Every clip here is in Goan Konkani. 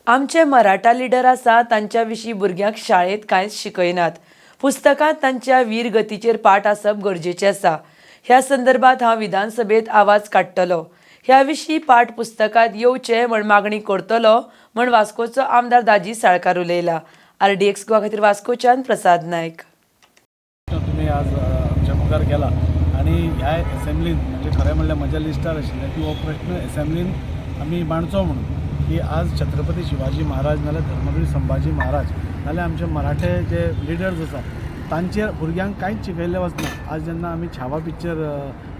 आमचे मराठा लिडर आसा तांच्या विशीं भुरग्यांक शाळेंत कांयच शिकयनात. पुस्तकांत तांच्या वीरगतीचेर पाठ आसप गरजेचें आसा. ह्या संदर्भात हांव विधानसभेत आवाज काडटलो. ह्या विशीं पाठ पुस्तकांत येवचे म्हण मागणी करतलो म्हण वास्कोचो आमदार दाजी साळकार उलयला. आरडीएक्स गोवा खातीर वास्कोच्यान प्रसाद नायक. तुमी आज आमच्या मुखार केला आनी ह्या एसेंब्लीन, म्हणजे खरें म्हणल्यार म्हज्या लिस्टार आशिल्लें की हो प्रश्न एसेंब्लीन आमी मांडचो म्हणून, की आज छत्रपती शिवाजी महाराज नाल्यार धर्मवीर संभाजी महाराज नाल्यार आमचे मराठे जे लिडर्स आसा तांचेर भुरग्यांक कांयच शिकयल्लें वचना. आज जेन्ना आमी छावा पिक्चर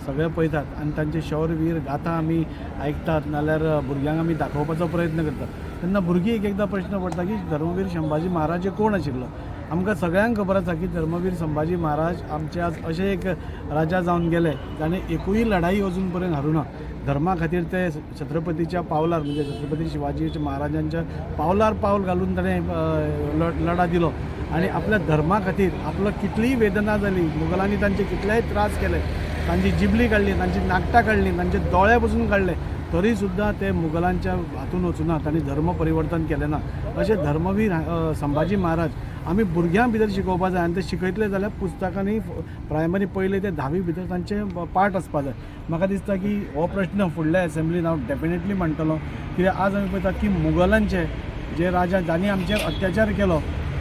सगळे पळयतात आनी तांचे शौर्यवीर गाथा आमी आयकतात नाल्यार भुरग्यांक आमी दाखोवपाचो प्रयत्न करतात, तेन्ना भुरगीं एक एकदां प्रश्न पडटा की धर्मवीर संभाजी महाराज हे कोण आशिल्लो? आमकां सगळ्यांक खबर आसा की धर्मवीर संभाजी महाराज आमचे आज अशे एक राजा जावन गेले जाणें एकूय लढाई अजून पर्यंत हारूना. धर्मा खातीर ते छत्रपतीच्या पावलार, म्हणजे छत्रपती शिवाजी महाराजांच्या पावलार पावल घालून ताणें लढा दिलो आनी आपल्या धर्मा खातीर आपलो कितलीय वेदना जाली, मुगलांनी तांचे कितलेय त्रास केले, तांची जिबली काडली, तांची नाकटां काडली, तांचे दोळे पसून काडले, तरी सुद्दां ते मुगलांच्या हातून वचूना, तांणी धर्म परिवर्तन केलें ना. अशे धर्मवीर संभाजी महाराज आमी भुरग्यां भितर शिकोवपा जाय आनी ते शिकयतले जाल्यार पुस्तकांनी प्रायमरी पयले ते धावी भितर तांचे पार्ट आसपा जाय. म्हाका दिसता की हो प्रश्न फुडल्या एसेंब्लीन हांव डेफिनेटली मांडटलो, कित्याक आज आमी पळयतात की मुगलांचे जे राजा जांणी आमचेर अत्याचार केलो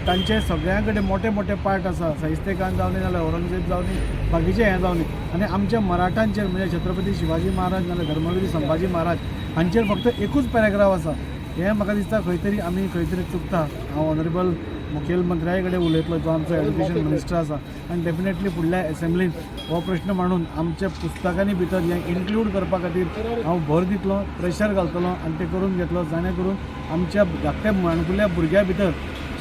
तांचे सगळ्यां कडेन मोठे मोठे पार्ट आसा, शाहिस्तेखान जावनी नाल्यार औरंगजेब जावनी, बाकीचे हें जावनी, आनी आमच्या मराठांचेर म्हणजे छत्रपती शिवाजी महाराज नाल्यार धर्मवीर संभाजी महाराज हांचेर फक्त एकूच पॅराग्राफ आसा. हें म्हाका दिसता खंय तरी आमी खंय तरी चुकता. हांव ऑनरेबल मुखेलमंत्र्या कडेन उलयतलो, जो आमचो एज्युकेशन मिनिस्टर आसा, आनी डेफिनेटली फुडल्या एसेंब्लीन हो प्रश्न मांडून आमच्या पुस्तकांनी भितर हें इन्क्लूड करपा खातीर हांव भर दितलो, प्रेशर घालतलो आनी तें करून घेतलो, जाणे करून आमच्या धाकट्या माणकुल्या भुरग्यां भितर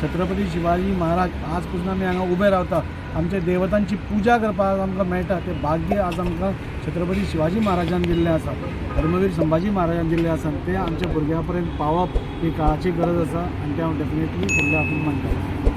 छत्रपती शिवाजी महाराज, आज पसून आमी हांगा उबे रावता, आमच्या देवतांची पुजा करपाक आमकां मेळटा, तें भाग्य आज आमकां छत्रपती शिवाजी महाराजान दिल्लें आसा, धर्मवीर संभाजी महाराजान दिल्लें आसा. तें आमच्या भुरग्यां पर्यंत पावप ही काळाची गरज आसा आनी तें हांव डेफिनेटली फुडल्या हातून मांडटलो.